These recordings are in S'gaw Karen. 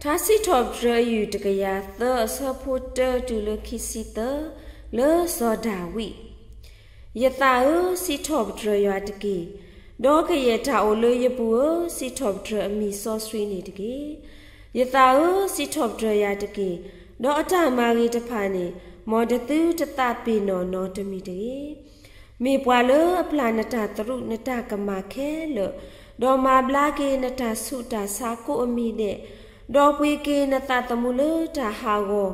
ထါစံးထီၣ်ပတြၢၤ ယူၢ်တကယၤသၢ အဆၢဖိတၢတုၤလၢခံဆံသၢ, လၢစီၤဒၤဝံး. ယသးဧၢ, စံးထီၣ်ပတြၢၤယွၤတက့ၢ်. ဒီးကယဲၢ်တၢ်အိၣ်လၢယပူၤဧၢ, စံးထီၣ်ပတြၢၤအမံၤစီဆှံန့ၣ်တက့ၢ်. ယသးဧၢ, စံးထီၣ်ပတြၢၤယၤတက့ၢ်. ဒီးအတၢ်မၤဂ့ၤတဖၣ်န့ၣ်, မ်တသုတသးပ့ၤနီၣ်နီတမံၤတဂ့ၤ. မ့ၢ်ပှၤလၢအပျၢ်နတၢ်သရူးနတၢ်ကမၣ်ခဲလၢာ်, ဒီးမၤဘျါက့ၤနတၢ်ဆူးတၢ်ဆါကိးအမံၤဒဲး, ဒီးပှ့ၤက့ၤနသးသမူလၢတၢ်ဟးဂီၤ,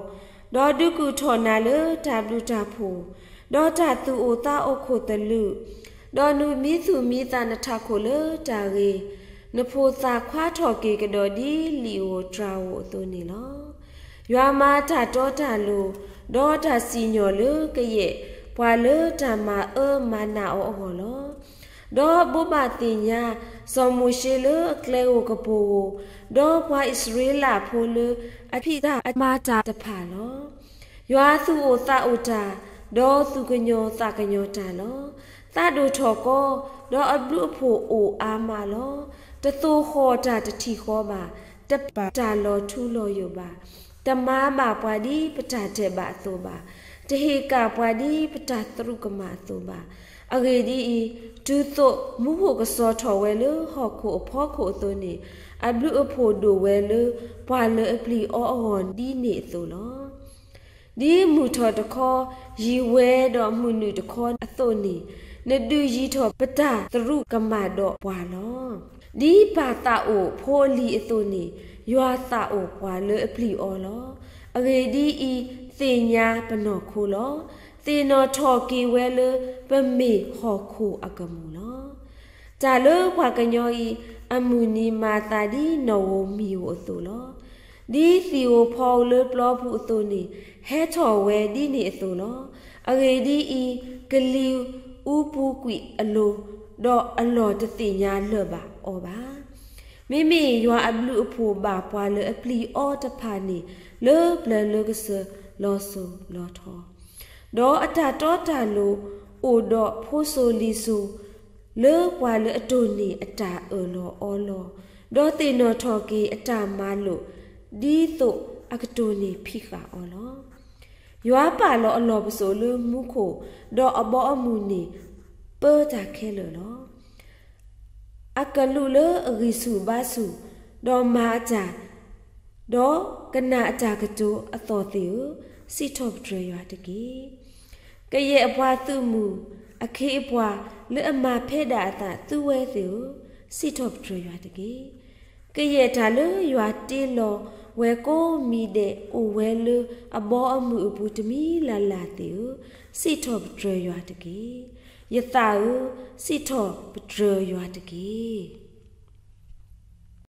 ဒီးဒုးကူၣ်ထီၣ်နၤလၢတၢ်ဘျုးတၢ်ဖှိၣ်, ဒီးတၢ်သူၣ်အိၣ်သးအိၣ်ခိၣ်သလုး, ဒီးနုာ်မံသူၣ်မံသးနထးခိၣ်လၢတၢ်ဂ့ၤ, နဖိသၣ်ခွါထီၣ်က့ၤကဒီးဒ်လံာ်ဧိၤတြၤဧိၤအသိးန့ၣ်လီၤ. ယွၤမၤတၢ်တီတၢ်လိၤ, ဒီးတၢ်စံၣ်ညီၣ်လၢကယဲၢ်ပှၤလၢတၢ်မၤအၢမၤနးအီၤအဂီၢ်လီၤ. ဒီးဘိးဘၣ်သ့ၣ်ညါ စီၤမိၤၡ့လၢအကျဲဧိၤကပိၤဧိၤ, ဒီးပှၤအံၣ်စရ့လးဖိလၢအဖံးတၢ်မၤတၢ်တဖၣ်လီၤ. ယွၤသူၣ်အိၣ်သးအိၣ်တၢ်, ဒီးသူၣ်ကညီၤသးကညီၤတၢ်လီၤ. သးဒိၣ်ထီၣ်ကီ, ဒီးအဘျုးအဖှိၣ်အိၣ်အါမးလီၤ. တသိၣ်ဃီၣ်တၢ်တထံၣ်ဃီဘၣ်, တပာ်တၢ်လီၤထူလီၤယိာ်ဘၣ်, တမၤဘၣ်ပှၤဒ်ပတၢ်ဒဲးဘးအသိးဘၣ်, တဟ့ၣ်ကၣ်ပှၤဒ်ပတၢ်သရူးကမၣ်အသိးဘၣ်. အဂ့ၢ်ဒ်အံၤ, တုၤသိးမူခိၣ်ကစီၤထီၣ်ဝဲလၢဟီၣ်ခိၣ်အဖီခိၣ်အသိးန့ၣ်, အဘျုးအဖှိၣ်ဒိၣ်ဝဲလၢပှၤလၢအပျံၤအီၤအဂီၢ်ဒ်န့ၣ်အသိးလီၤ. ဒ်မုၢ်ထီၣ်တခီ ယံၤဝဲဒီးမုၢ်နုာ်တခီအသိးန့ၣ်, နဒုးယံၤထီၣ်ပတၢ်သရူးကမၣ်ဒီးပှၤလီၤ. ဒ်ပၢ်သးအိၣ်ဖိအလံၤအသိးန့ၣ်, ယွၤသးအိၣ်ပှၤလၢအပျံၤအီၤလီၤ. အဂ့ၢ်ဒ်အံၤ, သ့ၣ်ညါပနီၢ်ခိလီၤ. သ့ၣ်နီၣ်ထီၣ်က့ၤဝဲလၢပမ့ၢ်ဟီၣ်ခိၣ်အကမူၣ်လီၤ. တၢ်လၢပှၤကညီအံၤ, အမုၢ်နံၤမၤအသးဒ်နီၣ်ဧိၤမံၤဧိၤအသိးလီၤ. ဒ်သံၣ်ဧိၤဖီဧိၤလၢပျီပူၤအသိးန့ၣ်, ဟဲထီၣ်ဝဲဒ်န့ၣ်အသိးလီၤ. အဂ့ၢ်ဒ်အံၤ, ကလံၤအူပူၤကွံာ်အလိၤ, ဒီးအလီၢ်တသ့ၣ်ညါလၢၤဘၣ်အီၤဘၣ်. မ့မ့ၢ်ယွၤအဘျုးအဖှိၣ်ဘၣ်ပှၤလၢအပျံၤအီၤတဖၣ်န့ၣ်, လၢပျၢၤလၢကစၢၤလီၤစိၤလီၤထီ, ဒီးအတၢ်တီတၢ်လိၤအိၣ်ဒီးဖိစိၤလံၤစိၤ, လၢပှၤလၢအတိၢ်န့ၢ်အတၢ်အၢၣ်လီၤအီလီၤ, ဒီးသ့ၣ်နီၣ်ထီၣ်က့ၤအတၢ်မၤလိာ်, ဒ်သိးအကတိၢ်န့ၢ်ဖံးဃာ်အီၤလီၤ. ယွၤပာ်လီၤအလီၢ်ပစိာ်လၢမူခိၣ်, ဒီးအဘီအမုၢ်န့ၣ်ပၢတၢ်ခဲလၢာ်လီၤ. အကလူးလၢအဂံၢ်ဆူၣ်ဘါဆူၣ်, ဒီးမၤအတၢ်, ဒီးကနၣ်အတၢ်ကတိၤအသီၣ်သ့ၣ်ဧၢ, စံးထီၣ်ပတြၢၤယွၤတက့ၢ်. ကယဲၢ်အပှၤသုးမုၢ်အခ့အပှၤလၢအမၤဖဲဒၣ်အသးသူဝဲသ့ၣ်ဧၢ, စံးထီၣ်ပတြၢၤယွၤတက့ၢ်. ကယဲၢ်တၢ်လၢယွၤတ့လီၤဝဲကိးမံၤဒဲးအိၣ်ဝဲလၢအဘီအမုၢ်အပူၤတမံၤလၢ်လၢ်သ့ၣ်ဧၢ, စံးထီၣ်ပတြၢၤယွၤတက့ၢ်. ယသးဧၢ, စံးထီၣ်ပတြၢၤယွၤတက့ၢ်.